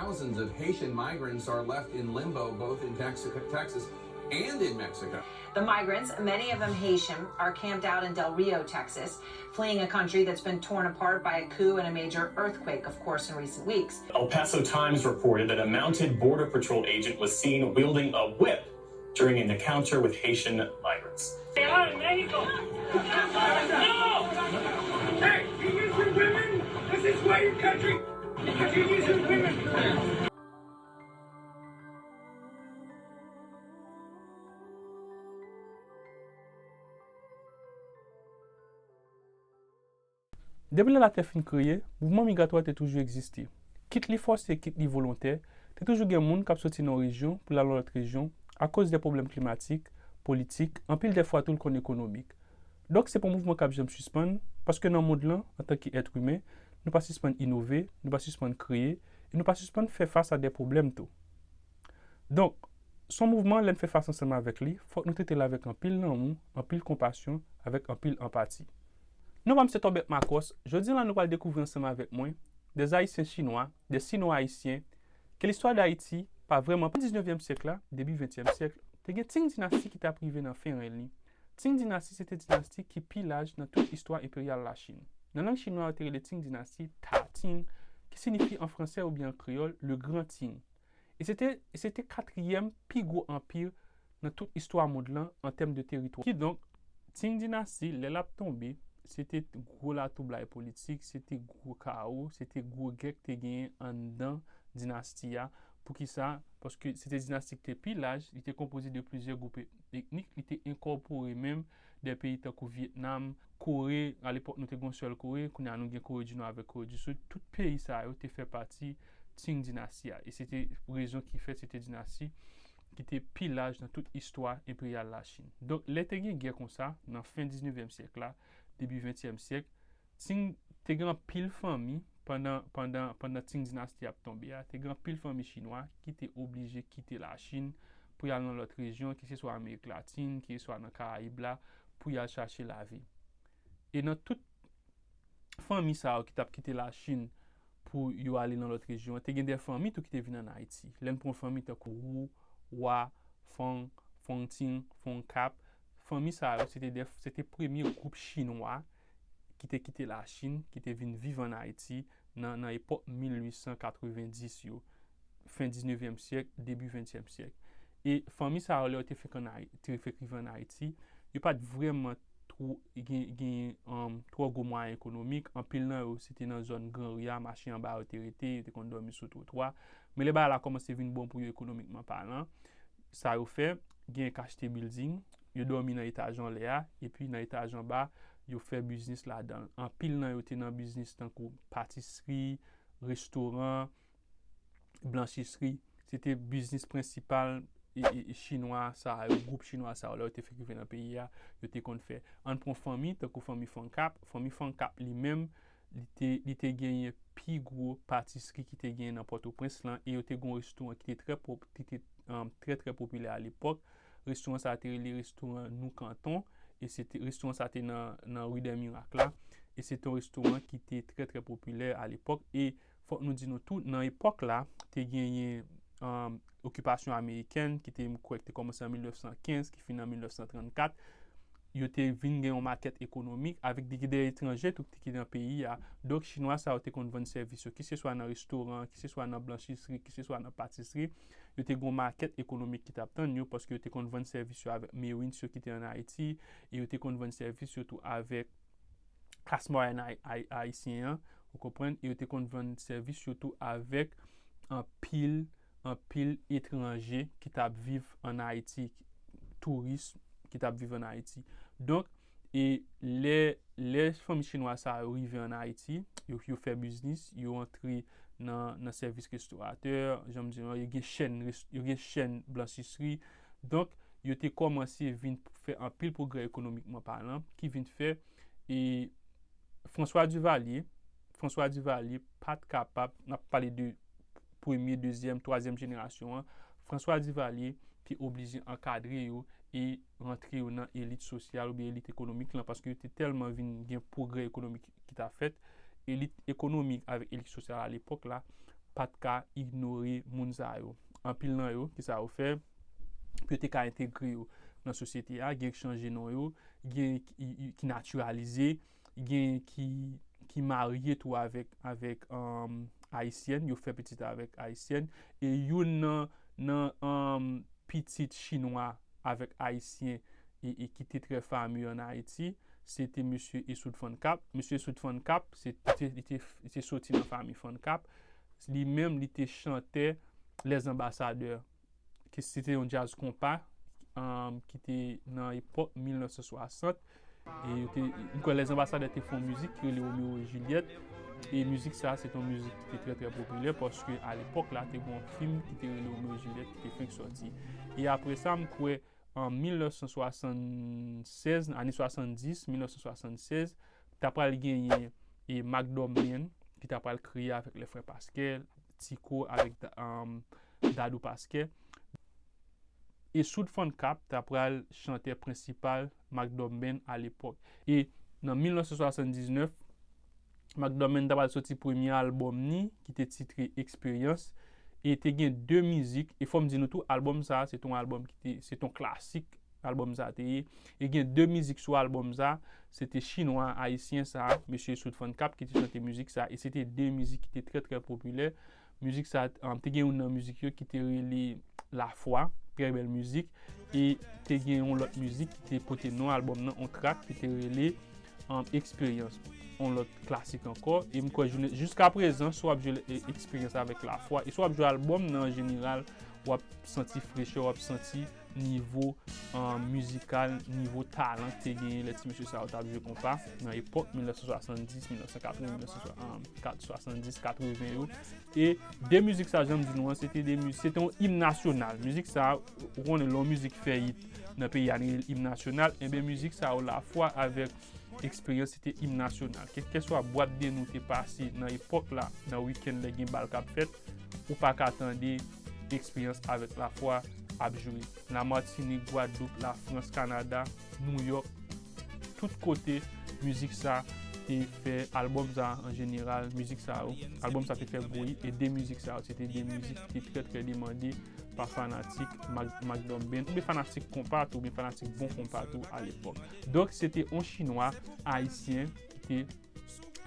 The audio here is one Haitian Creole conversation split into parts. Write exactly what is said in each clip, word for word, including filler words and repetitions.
Thousands of Haitian migrants are left in limbo both in Texas, Texas and in Mexico. The migrants, many of them Haitian, are camped out in Del Rio, Texas, fleeing a country that's been torn apart by a coup and a major earthquake, of course, in recent weeks. El Paso Times reported that a mounted Border Patrol agent was seen wielding a whip during an encounter with Haitian migrants. They are in Mexico. No! Hey, you use your women? This is why your country. Because you use your women. Depi lè latè fin kreye, mouvman migratwa te toujou egziste. Kit li fòse, kit li volontè, te toujou gen moun k ap soti nan yon rejyon pou l al nan lòt rejyon akoz de pwoblèm klimatik, politik, anpil de fwa tou l konn ekonomik. Donk, se pa yon mouvman k ap janm sispann, paske nan mond lan, antanke èt imen, nou pa sispann inove, nou pa sispann kreye, e nou pa sispann fè fas a de pwoblèm tou. Donk, se yon mouvman, lè n fè fas ansanm avèk li, fòk nou trete l avèk anpil lanmou, anpil konpasyon, avèk anpil anpati. Non pa m se Tòbèt Makòs, jodi a la nou pral dekouvri ansanm avèk mwen, des Haïtiens chinois, des Sino-Haïtiens, ke listwa d Ayiti pa vrèman. Nan diznèvyèm syèk la, debi ventyèm syèk, te gen Tsin dinasti ki t ap rive nan fen rèy li. Tsin dinasti se te dinasti ki pi laj nan tout istwa enperyal Lachin. Nan lang chinwa yo te rele Tsin dinasti Ta Tsing, ki siyifi an fransè oubyen an kreyòl le Grand Tsing. E se te, e se te katriyèm pi gwo anpi nan tout istwa mond lan an tèm de teritwa. Kidonk, Tsin dinasti, lè l ap tonbe, se te gwo latwoublay politik, se te gwo kawo, se te gwo gè k te genyen anndan dinasti a. Poukisa? Paske se te dinasti ki te pi laj, li te konpoze de plizyè gwoup etnik, li te enkòpore menm de peyi tankou Vyetnam, Kore, alepòk nou te gen yon sèl Kore, kounye a nou gen Kore di Nò avèk Kore di Sid, tout peyi sa yo te fè pati Tsin dinasti a. E se te rezon ki fè se te dinasti ki te pi laj nan tout istwa enperyal Lachin. Donk, lè te gen gè konsa, nan fen diznèvyèm syèk la, debi ventyèm syèk, Tsin te gen anpil fanmi pandan, pandan, pandan Tsin dinasti ap tonbe a, te gen anpil fanmi chinwa ki te oblije kite Lachin pou y al nan lòt rejyon, keseswa Amerik Latin, keseswa nan Karayib la, pou y al chache lavi. E nan tout fanmi sa yo ki t ap kite Lachin pou yo ale nan lòt rejyon, te gen de fanmi tou ki te vin ann Ayiti. Lè n pran fanmi tankou Wu, Wa, Fang, Fangting, Fongkap, fanmi sa yo, se te de, se te premye gwoup chinwa ki te kite Lachin, ki te vin viv ann Ayiti nan, nan epòk mil uit san katrevenndis yo, fen diznèvyèm syèk, debi ventyèm syèk. E fanmi sa yo, lè yo te fèk ann Ay-, te fèk rive ann Ayiti, yo pa t vrèman two, gen, gen, um, twò gwo mwayen ekonomik. Anpil nan yo, se te nan zòn Gran Ri a, mache anba yo te rete, yo te konn dòmi sou twotwa. Men lè bagay la kòmanse vin bon pou yo ekonomikman palan, sa yo fè, gen k achte bilding, yo dòmi nan etaj anlè a, epi nan etaj anba, yo fè biznis ladan l. Anpil nan yo te nan biznis tankou patisri, restoran, blanchisserie. Se te biznis prensipal e, e, e chinwa sa yo, gwoup chinwa sa yo, lè yo te fèk rive nan peyi a, yo te konn fè. Ann pran fanmi, tankou fanmi Fangkap. Fanmi Fangkap li menm, li te, li te genyen pi gwo patisri ki te genyen nan Pòtoprens lan, e yo te gen yon restoran ki te trè pop-, ki te, um, trè, trè popilè alepòk. Restoran sa a te rele restoran Nou Kanton, e se te, restoran sa a te nan, nan Rue des Miracles la, e se te yon restoran ki te trè, trè popilè alepòk, e fòk nou di nou tou, nan epòk la, te genyen, um, okipasyon amerikèn ki te, m kwè, ki te kòmanse an mil nèf san kenz, ki fini an mil nèf san trannkat. Yo te vin gen yon makèt ekonomik avèk de, de etranje tou ki te nan peyi a. Donk, chinwa sa yo te konn vann sèvis yo, kiseswa nan restoran, kiseswa nan blanchisri, kiseswa nan patisri. Yo te gen yon makèt ekonomik ki t ap tann yo, paske yo te konn vann sèvis yo avèk Mewins yo ki te ann Ayiti, e yo te konn vann sèvis yo tou avèk klas mwayèn ay-, ay-, ayisyen an, ou konprann, e yo te konn vann sèvis yo tou avèk anpil, anpil etranje ki t ap viv ann Ayiti, touris ki t ap viv ann Ayiti. Donk, e lè, lè fanmi chinwa sa yo rive ann Ayiti, yo, yo fè biznis, yo antre nan, nan sèvis restoratè, jan m di nou, yo gen chèn res-, yo gen chèn blanchisri. Donk, yo te kòmanse vin fè anpil pwogrè ekonomikman palan, ki vin fè, e François Duvalier, François Duvalier pa t kapab, n ap pale de premye, dezyèm, twazyèm jenerasyon an, François Duvalier te oblije ankadre yo e rantre yo nan elit sosyal oubyen elit ekonomik lan, paske yo te tèlman vin gen pwogrè ekonomik ki t ap fèt, elit ekonomik avèk elit sosyal alepòk la pa t ka ignore moun sa yo. Anpil nan yo, ki sa yo fè? Pou yo te ka entegre yo nan sosyete a, gen ki chanje non yo, gen ki, ki natiralize, gen ki, ki marye tou avèk, avèk um, Ayisyèn, yo fè pitit avèk Ayisyèn. E youn nan, nan um, pitit Chinwa avèk Ayisyen e, e ki te trè fami ann Ayiti, se te mesye Esoud Fann Kap. Mesye Esoud Fann Kap, se te, li te, li te soti nan fami Fann Kap. Li menm, li te chantè Les Ambassadeurs, ki se te yon djaz konpa, um, ki te nan epòk mil nèf san swasant. E yo te, m kwè Les Ambassadeurs te fè yon mizik ki rele Romeo et Juliette. E mizik sa, se te yon mizik ki te trè, trè popilè, paske alepòk la, te gen yon fim ki te rele Romeo et Juliette, ki te fenk sòti. E apre sa, m kwè, an mil nèf san swasannsèz, ane swasanndis, mil nèf san swasannsèz, ta pral genyen e Mack Dorman, ki ta pral kreye avèk lè frè Pasquet, Tico avèk Da- um, Dadou Pasquet. Esoud Fann Kap ta pral chantè prensipal Mack Dorman alepòk. E nan mil nèf san swasanndiznèf, Mack Dorman ta pral soti premye albòm ni, ki te titre Experience. E te gen de mizik, e fò m di nou tou, albòm sa a, se te yon albòm ki te, se te yon klasik, albòm sa a te ye. E gen de mizik sou albòm sa a, se te Chinwa Ayisyen sa a, mesye Esoud Fann Kap ki te chante mizik sa a, e se te de mizik ki te trè, trè popilè. Mizik sa a, um, te gen youn nan mizik yo ki te rele Lafwa, trè bèl mizik. E te gen yon lòt mizik ki te pote non albòm nan, yon trak ki te rele um, Eksperyans, yon lòt klasik ankò. E m kwè jounen, jiska prezan, si w ap jwe e, Eksperyans avèk Lafwa, e si w ap jwe albòm nan an jeneral, w ap santi frechè, w ap santi nivo um, mizikal, nivo talan ki te genyen lè ti mesye sa yo t ap jwe konpa nan epòk mil nèf san swasanndis, mil nèf san katreven, mil nèf san swasanndis, katreven yo. E de mizik sa, jan m di nou an, se te de mizik, se te yon im nasyonal. Mizik sa, ou konnen lè yon mizik fè it nan peyi a, li rele im nasyonal. Enben, mizik sa yo, Lafwa avèk Eksperyans, se te im nasyonal. Kèlkeswa bwat de nwi te pase nan epòk la, nan wikenn lè gen bal k ap fèt, ou pa ka tande Eksperyans avèk Lafwa ap jwe. Lamatinik, Gwadloup, Lafrans, Kanada, Nouyòk, tout kote, mizik sa te fè, albòm sa an jeneral, mizik sa yo, albòm sa te fè gwo it, e de mizik sa yo, se te de mizik ki te trè, trè demande pa fanatik Mack, Mack Dorman, oubyen fanatik konpa tou, oubyen fanatik bon konpa tou alepòk. Donk, se te yon Chinwa Ayisyen ki te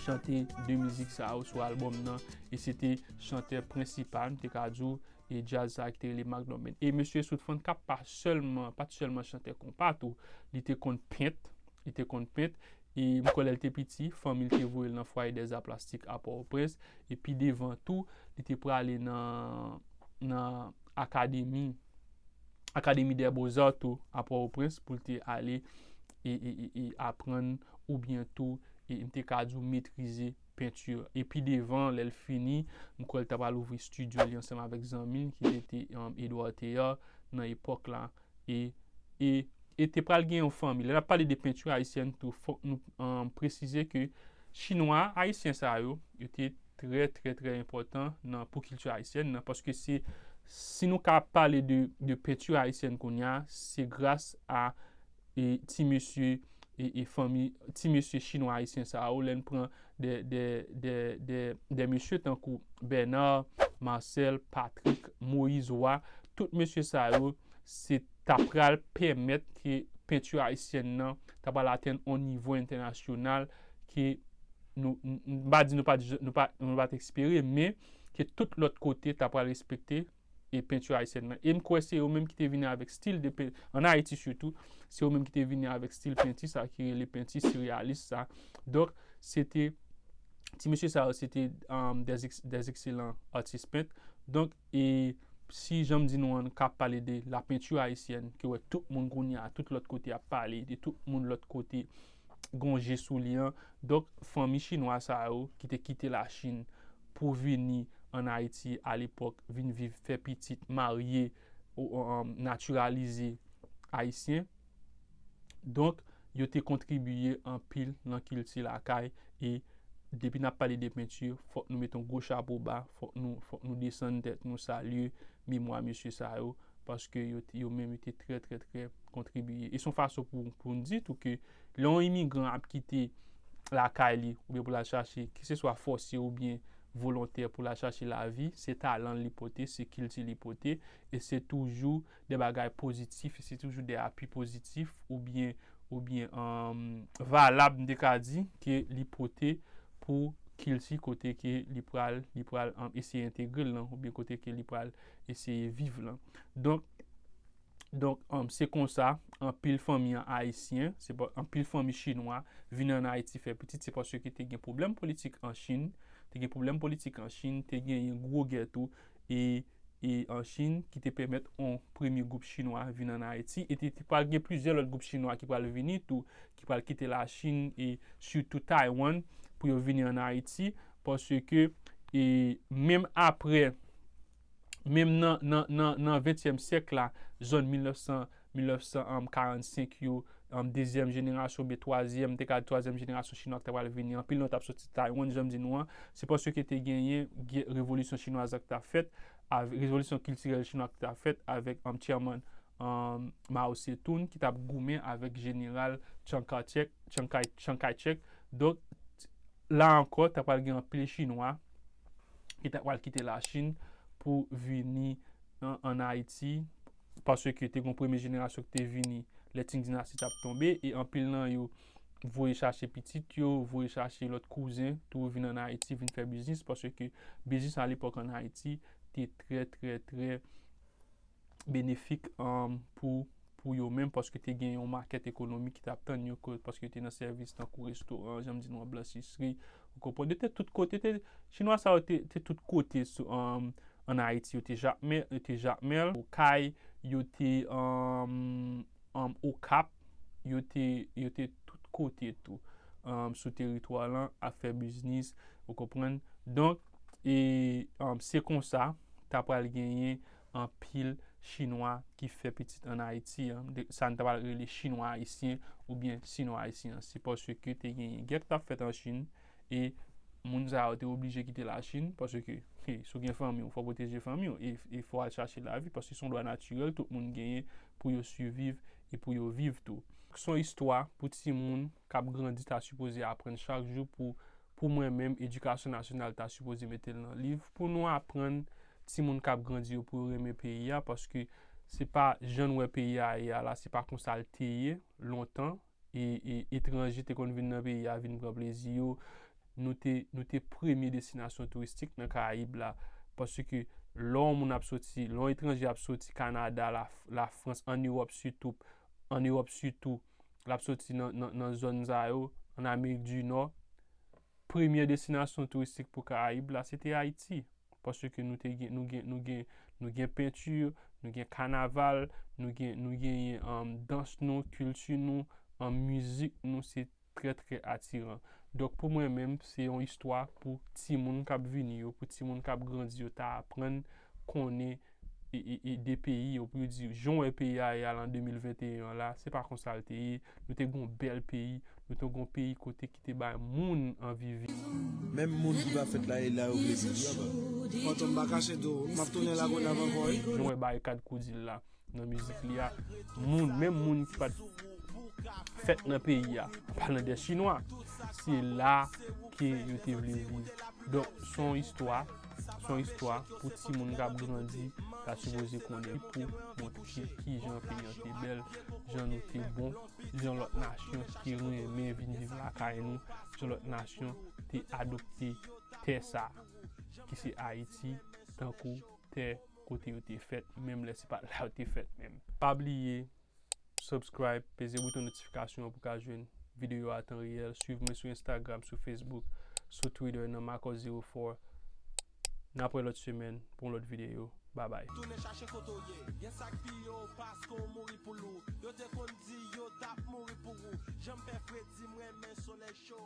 chante de mizik sa yo sou albòm nan, e se te chantè prensipal, m te ka di w, e djaz sa ki te rele Mack Dorman. E mesye Esoud Fann Kap pa sèlman, pa t sèlman chantè konpa tou, li te konn pent, li te konn pent, e m kwè lè l te piti, fanmi l te voye l nan Foyer des Arts Plastiques a Pòtoprens, e pi devan tou, li te prale nan, nan akademi, Académie des Beaux-Arts tou a Pòtoprens pou l te ale e, e, e, e aprann oubyen tou, e m te ka di w, metrize penti. E pi devan, lè l fini, m kwè l ta pral ouvri estidyo li ansanm avèk zanmi l ki se te um, Edouard Théard nan epòk la. E, e, e te pral gen yon fanmi. Lè n ap pale de penti ayisyèn tou, fòk nou um, presize ke Chinwa ayisyen sa yo, yo te trè, trè, trè enpòtan nan, pou kilti ayisyèn nan, paske se, si nou ka pale de, de penti ayisyèn kounye a, se gras a e, ti mesye e, e fanmi, ti mesye chinwa ayisyen sa yo, lè n pran de, de, de, de, de mesye tankou Bernard, Marcel, Patrick, Moïse Roy, tout mesye sa yo, se ta pral pèmèt ke penti ayisyèn nan ta pral atenn yon nivo entènasyonal ke nou, n, n, m pa di nou pa, nou pa, nou pa t espere, men ke tout lòt kote ta pral respekte e penti ayisyèn nan. E m kwè se yo menm ki te vini avèk stil de pen-, ann Ayiti sitou, se yo menm ki te vini avèk stil penti sa ki rele penti sireyalis sa. Donk, se te, ti mesye sa yo, se te um, des, ex- des excellents artistes peintres. Donk, e si jan m di nou an, ka pale de la peinture haïtienne, ke wè tout moun kounye a, tout lòt kote ap pale, de tout moun lòt kote gon je sou li an. Donk, fanmi chinwa sa yo ki te kite Lachin pou vini ann Ayiti alepòk, vin viv, fè pitit, marye, ou, um, natiralize ayisyen. Donk, yo te kontribiye anpil nan kilti lakay, e depi n ap pale de penti, fòk nou mete yon gwo chapo ba, fòk nou, fòk nou desann tèt nou, salye memwa mesye sa yo, paske yo, yo menm yo te trè, trè, trè kontribiye. E se yon fason pou, pou n di tou ke lè yon imigran ap kite lakay li, oubyen pou l al chache, keseswa fòse oubyen volontè pou l al chache lavi, se talan l li pote, se kilti li pote, e se toujou de bagay pozitif, e se toujou de apui pozitif oubyen, oubyen um, valab, m te ka di, ke li pote pou kilti kote ke li pral, li pral um, eseye entegre l lan, oubyen kote ke li pral eseye viv lan. Donk, Donk, um, se konsa, anpil fanmi an ayisyen, se pa, anpil fanmi chinwa vin ann Ayiti fè pitit, se paske te gen pwoblèm politik an Chin, te gen pwoblèm politik an Chin, te genyen gwo gè tou, e, e an Chin, ki te pèmèt yon premye gwoup chinwa vin ann Ayiti, e te, te pral gen plizyè lòt gwoup chinwa ki pral vini tou, ki pral kite Lachin, e sitou Taiwan, pou yo vini ann Ayiti, paske, e menm apre, menm nan, nan, nan, nan ventyèm syèk la, zòn mil nèf san, mil nèf san karannsenk yo, um, dezyèm jenerasyon, oubyen twazyèm, te ka di twazyèm jenerasyon chinwa ki ta pral vini. Anpil nan yo t ap soti Taiwan, jan m di nou an. Se paske te genyen gè, revolisyon chinwaz la ki t ap fèt, avè, revolisyon kiltirèl chinwa ki t ap fèt avèk, um, chairman, um, Mao Zedong, ki t ap goumen avèk jeneral Chiang Kai-shek, Chiang Kai, Chiang Kai-shek. Donk, la ankò, ta pral gen anpil chinwa ki ta pral kite Lachin pou vini an, ann Ayiti, paske te gen yon premye jenerasyon ki te vini lè Tang dinasti t ap tonbe, e anpil nan yo voye chache pitit yo, voye chache lòt kouzen tou vin ann Ayiti, vin fè biznis, paske biznis alepòk ann Ayiti te trè, trè, trè benefik, um, pou, pou yo menm, paske te gen yon makèt ekonomik ki t ap tann yo, ko-, paske yo te nan sèvis tankou restoran, jan m di nou an, blanchisserie, ou konprann, yo te tout kote, te, chinwa sa yo te, te tout kote sou, um, ann Ayiti, yo te Jakmèl, yo te Jakmèl, Okay, yo te, um, um, Okap, yo te, yo te tout kote tou, um, sou teritwa lan, ap fè biznis, ou konprann. Donk, e, um, se konsa, ta pral genyen anpil chinwa ki fè pitit ann Ayiti, an, de, sa n ta pral rele chinwa ayisyen oubyen sino ayisyen. Se paske te genyen gè k t ap fèt an Chin, e moun sa yo te oblije kite Lachin, paske, e, si w gen fanmi w, fò w pwoteje fanmi w, e, e fò w al chache lavi, paske se yon dwa natirèl tout moun genyen pou yo siviv e pou yo viv tou. Se yon istwa pou timoun k ap grandi ta sipoze aprann chak jou pou, pou mwen menm, edikasyon nasyonal ta sipoze mete l nan liv, pou nou aprann timoun k ap grandi yo pou yo renmen peyi a, paske se pa jan n wè peyi a ye a la, se pa konsa l te ye lontan, e, e etranje te konn vin nan peyi a, vin pran plezi yo. Nou te, nou te premye destinasyon touristik nan Karayib la, paske lè yon moun ap soti, lè yon etranje ap soti Kanada, la, Lafrans, ann Ewòp sitou, ann Ewòp sitou, l ap soti nan, nan, nan zòn sa yo, ann Amerik di Nò, premyè destinasyon touristik pou Karayib la, se te Ayiti. Paske nou te gen, nou gen, nou gen, nou gen penti, nou gen kanaval, nou gen, nou genyen, um, dans nou, kilti nou, um, mizik nou, se trè, trè atiran. Donk, pou mwen menm, se yon istwa pou timoun k ap vini yo, pou timoun k ap grandi yo, ta aprann konnen e, e, e de peyi yo, pou yo di, jan w wè peyi a ye a lan de mil venteyen an la, se pa konsa l te ye. Nou te gen yon bèl peyi, nou te gen yon peyi kote ki te bay moun anvi viv. Menm moun ki pa fèt la, e la yo vle viv. Fantom pa kache do, m ap tounen Lagonav ankò, wi. Jan w wè Barikad Koudil la, nan mizik li a, moun, menm moun ki pa t fèt nan peyi a, an palan de Chinwa, se la ke yo te vle viv. Donk, se yon istwa, se yon istwa pou timoun k ap grandi, ta sipoze konnen, pou montre kijan peyi an te bèl, jan nou te bon, jan lòt nasyon te renmen vin viv lakay nou, jan lòt nasyon te adopte tè sa, ki se Ayiti, tankou tè kote yo te fèt, menm lè se pa t la yo te fèt menm. Pa bliye, subscribe, peze bouton notifikasyon an pou ka jwenn videyo a tan reyèl. Swiv mwen sou Instagram, sou Facebook, sou Twitter nan Marcos zéro four. N ap wè lòt semèn pou yon lòt videyo. Babay. Tounen chache kote w ye. Gen sa k pi yo paske w mouri pou l ou. Yo te konn di yo t ap mouri pou ou. Jan m fè fredi, m renmen solèy cho.